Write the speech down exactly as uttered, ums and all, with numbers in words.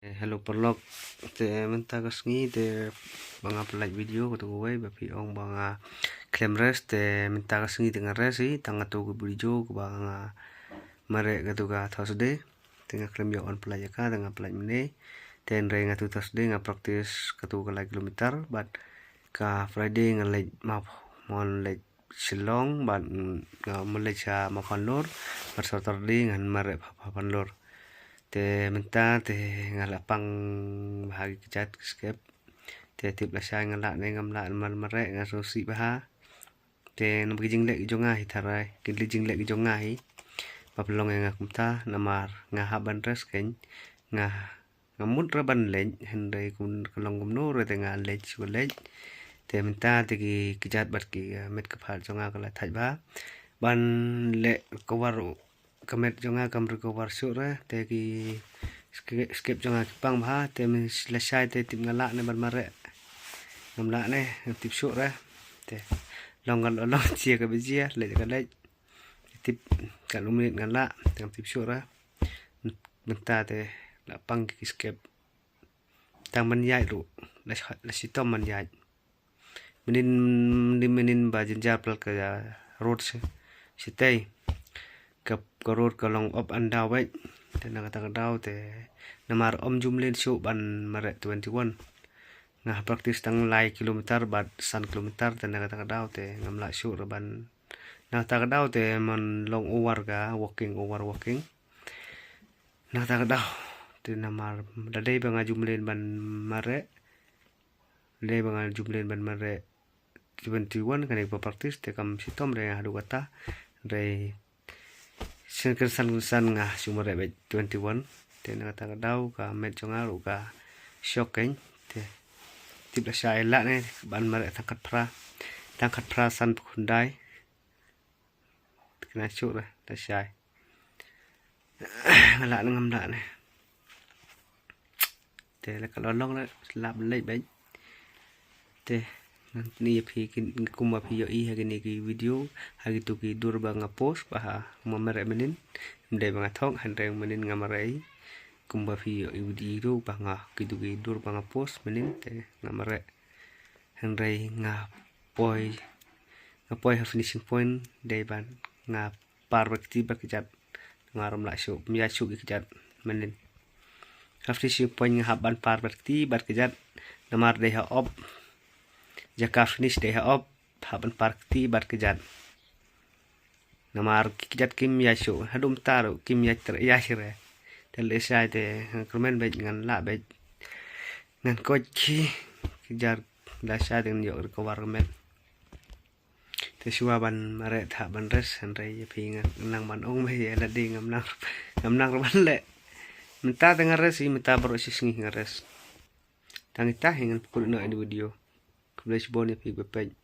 Eh, hello paralok. Te mynta ka sngi te ba nga pynlait video kato kawei ba phi ong ba nga khlem rest, te mynta ka sngi te nga rest hi, tang kato ka video kaba nga mareh kato ka Thursday. Te nga khlem ïoh ban pynlait ïa ka, te nga pynlait mynne. Te hynrei nga tu Thursday nga practice kato ka lai kilometer, bad ka Friday nga leit ma mon leit Shillong, bad nga ma leit sha Mawphanlur, bad Saturday ngan mareh ha Mawphanlur. Te mynta te nga la pang bha ki kjat ki skep. Te tip lashai nga lah ne ngam lah ban mareh, nga sngewsih bha. Te namar ki jingleh ki jong nga hi tharai, ki jingleh ki jong nga hi. Ba pynlong ïa nga kumta, namar nga hap ban rest kein, nga nga mut ruh ban leit, hynrei kum ka long kumno ruh te nga leit shu leit. Te mynta te ki kjat bad ki, eh, met ka phad jong nga ka la thait bha. Ban leh recover ka met jong nga kam recover shuh ruh, te ki ske-, skep jong nga ki pang bha, te myn lashai te tip nga lah ne ban mareh. Ngam lah ne, ngam tip shuh ruh. Te long ka long, jia ka ba jia, leit ka leit. Tip katno minit nga lah, te ngam tip shuh ruh. Mynta te la pang ki skep. Tang ban ïaid ruh, la, la shitom ban ïaid. Mynnin, mynnin, mynnin ba jynjar palat ka road shi, shitei. Ka, ka road ka long up and down beit. Te na kata ka daw te namar ym ju mlien shuh ban mareh twenty-one. Nga practice tang lai kilometer bad san kilometer, te na kata ka daw te ngam lah shuh ruh ban. Na kata ka daw te man long over ka walking, over walking. Na kata ka daw te namar da dei ba nga ju mlien ban mareh. Dei ba nga ju mlien ban mareh twenty-one, kane ba practice te kam shitom, dei nga haduh kata. Dei shen kynsan kynsan nga shu mareh beit twenty-one. Te na kata ka daw ka met jong nga ruh ka shock kein. Te tip lashai lah ne ban mareh tang khatphra, tang khatphra sanphew khyndai. Te kane shuh ruh lashai. Nga lah ne ngam lah ne. Te la ka long long la, lah ban leit beit. Te ngan pyni ïa phi kin, kumba phi ïohi ha kine ki video, ha kito ki dur ba nga post ba ha, nga mareh mynnin. Ym dei ba nga thok, hynrei mynnin nga mareh. Kumba phi ïohi video ba nga, kito ki dur ba nga post mynnin te nga mareh. Hynrei nga poi, nga poi ha finishing point, dei ban nga par bad kti bad kjat. Namar ym lah shuh, ym ïaid shuh ki kjat mynnin. Ha finishing point nga hap ban par bad kti bad kjat. Namar dei ha op, jaka finish dei ha op, hap ban par kti bad kjat. Namar ki kjat kim ïaid shuh, haduh mynta ruh kim ïaid ter ïaid shuh re. Te lashai te ngan kyrmen beit, ngan lah beit. Ngan koit ki, ki jar lashai te ngan ïoh recover ka met. Te shuwa ban mareh te hap ban rest, hynrei ïa phi ngan nang ban ong ba ïa lade ngam nang, ngam nang ruh ban leh. Mynta te nga rest hi, mynta baroh shi sngi nga rest. Tang ita hi ngan pynkut noh ïa ka video. Khublei shibun ïa phi ba peit.